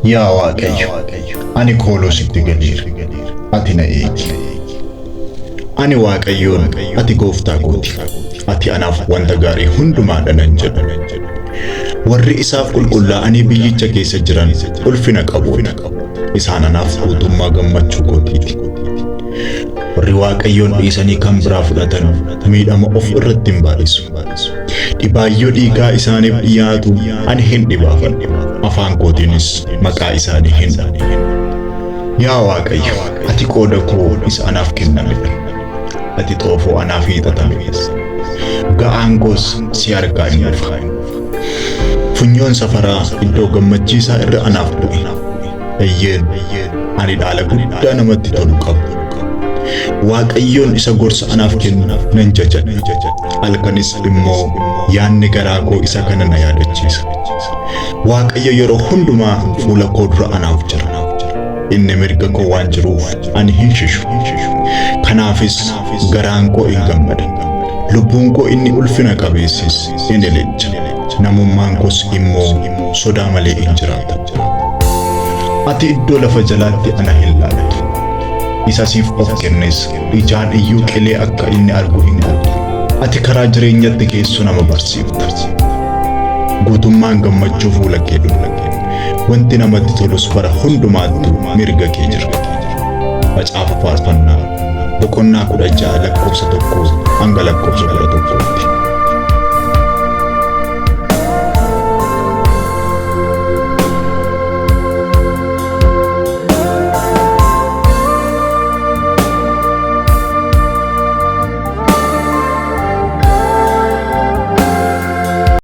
Yaa Waaqayyo, ani kooluu sitti galeera, ati na eegi. Ani Waaqayyoon, ati gooftaa kooti, ati anaaf wanta gaarii hundumaadha nan jedha. Warri isaaf qulqullaa'anii biyyicha keessa jiran ulfina qaboota. Isaan anaaf guutummaa gammachuu kootiiti. Warri Waaqayyoon dhiisanii kan biraa fudhatan miidhama of irratti hin baay'isu. Dhibaayyuu dhiigaa isaaniif dhiyaatu ani hin dhibaafadhu. Afaan kootiinis maqaa isaanii hin dha'u. Yaa Waaqayyo, ati qooda koo isa anaaf kennamedha. Ati xoofoo anaaf hiixatamedha. Ga'aan koos si harkaa hin dhufa. Funyoon safaraa iddoo gammachiisaa irra anaaf bu'e. Eeyyeen, ani dhaala guddaa namatti tolu qaba. Waaqayyoon isa gorsa anaaf kennu nan jajadha. Halkanis immoo yaadni garaa koo isa kana na yaadachiisa. Waaqayyo yeroo hundumaa fuula koo dura anaaf jira. Inni mirga koo waan jiruuf ani hin shishu. Kanaafis garaan koo in gammada. Lubbuun koo inni ulfina qabeessis in ililcha. Namummaan koos immoo sodaa malee in jiraata. Ati iddoo lafa jalaatti ana hin laaltu. Isa siif of kennes ijaan iyyuu qilee akka inni argu hin gootu. Ati karaa jireenyatti geessu nama barsiifta. Guutummaan gammachuu fuula kee dura. Wanti namatti tolus bara hundumaattuu mirga kee jira. Macaafa Faarfannaa boqonnaa 16 lakkoofsa 1 hanga lakkoofsa 11tti.